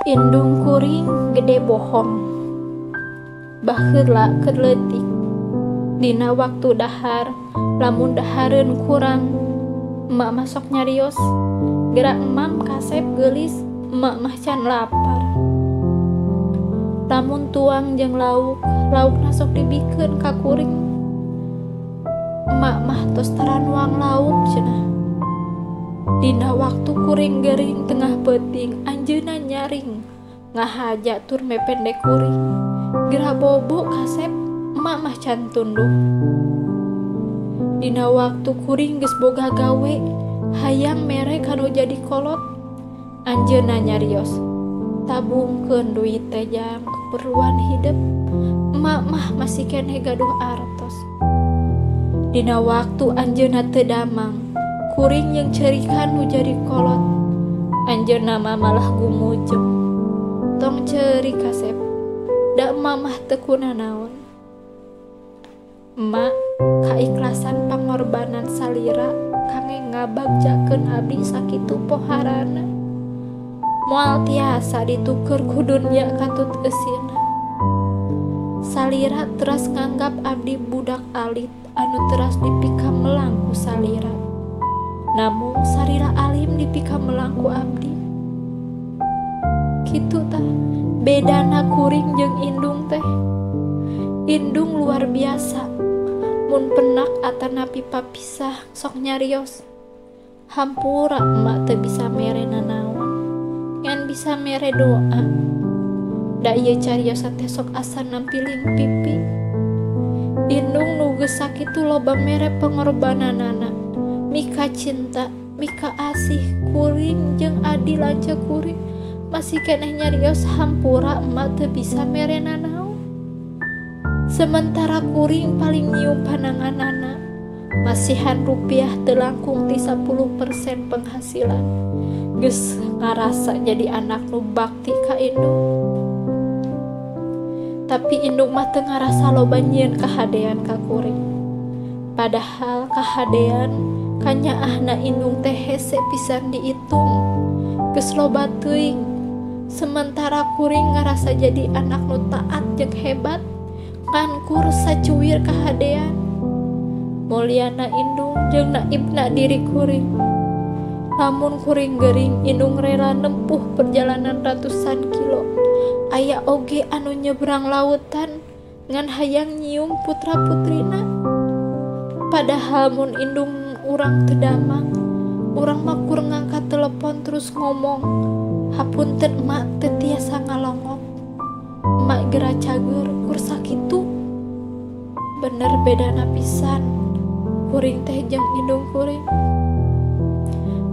Indung kuring gede bohong. Baheula keur leutik. Dina waktu dahar, lamun dahareun kurang, emak mah sok nyarios. Geura emam kasep geulis, emak mah can lapar. Lamun tuang jeung lauk, laukna sok dibikeun ka kuring. Emak mah tos tara nuang lauk cenah. Dina waktu kuring gering tengah peuting, anjeunna nyaring ngahaja tur mependek kuring. Geura bobo kasep, emak mah can tunduh. Dina waktu kuring geus boga gawe, hayang mere kanu jadi kolot, anjeunna nyarios. Tabungkeun duit teh jang keperluan hidup, emak mah masih keneh gaduh artos. Dina waktu anjeunna teu damang, kuring jeung ceurikan nu jadi kolot, anjeunna mah malah gumujem. Tong ceurik kasep, da emak mah teu kunanaon. Emak kaikhlasan pangorbanan salira kangge ngabagjakeun abdi sakitu poharana. Moal tiasa dituker ku dunya katut eusina. Salira teras nganggap abdi budak alit anu teras dipikamelang ku salira. Namun salira alim dipikamelang ku abdi. Kitu tah bedana kuring jeung indung teh. Indung luar biasa. Mun penak atanapi papisah sok nyarios. Hampura emak teu bisa mere nanaon. Ngan bisa mere doa. Da ieu cariosan teh sok asa nampiling pipi. Indung nu geus sakitu loba mere pengorbananana. Mika cinta, mika asih kuring jeung adi lanceuk kuring masih keneh nyarios hampura emak teu bisa mere nanaon. Sementara kuring paling nyium pananganana, masihan rupiah teu langkung ti 10% penghasilan. Geus ngarasa jadi anak nu bakti ka indung. Tapi indung mah teu ngarasa loba nyieun kahadean ka kuring. Padahal kahadean kanyaahna indung teh hese pisan diitung. Geus loba teuing. Sementara kuring ngarasa jadi anak nu taat jeung hebat, ngan kur sacuwir kahadean. Mulyana indung jeung naibna diri kuring. Lamun kuring gering, indung rela nempuh perjalanan ratusan kilo. Aya oge anu nyebrang lautan ngan hayang nyium putra-putrina. Padahal mun indung urang teu damang, urang mah kur ngangkat telepon terus ngomong, hapunten emak teu tiasa ngalongok. Emak geura cager kur sakitu. Bener bedana pisan kuring teh jeung indung kuring.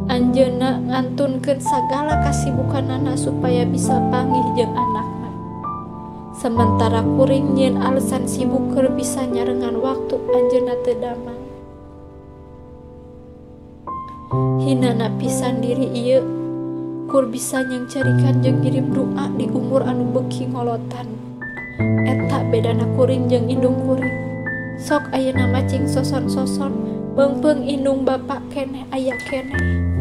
Anjeunna ngantunkeun sagala kasibukanana supaya bisa panggih jeung anakna. Sementara kuring nyieun alasan sibuk keur bisa nyarengan waktu anjeunna teu damang. Hinana pisan diri ieu kur bisa nyengcerikan jeung ngirim doa di umur anu beuki ngolotan. Eta bedana kuring jeung indung kuring. Sok ayeuna macing soson-soson beungpeung indung bapak keneh aya keneh.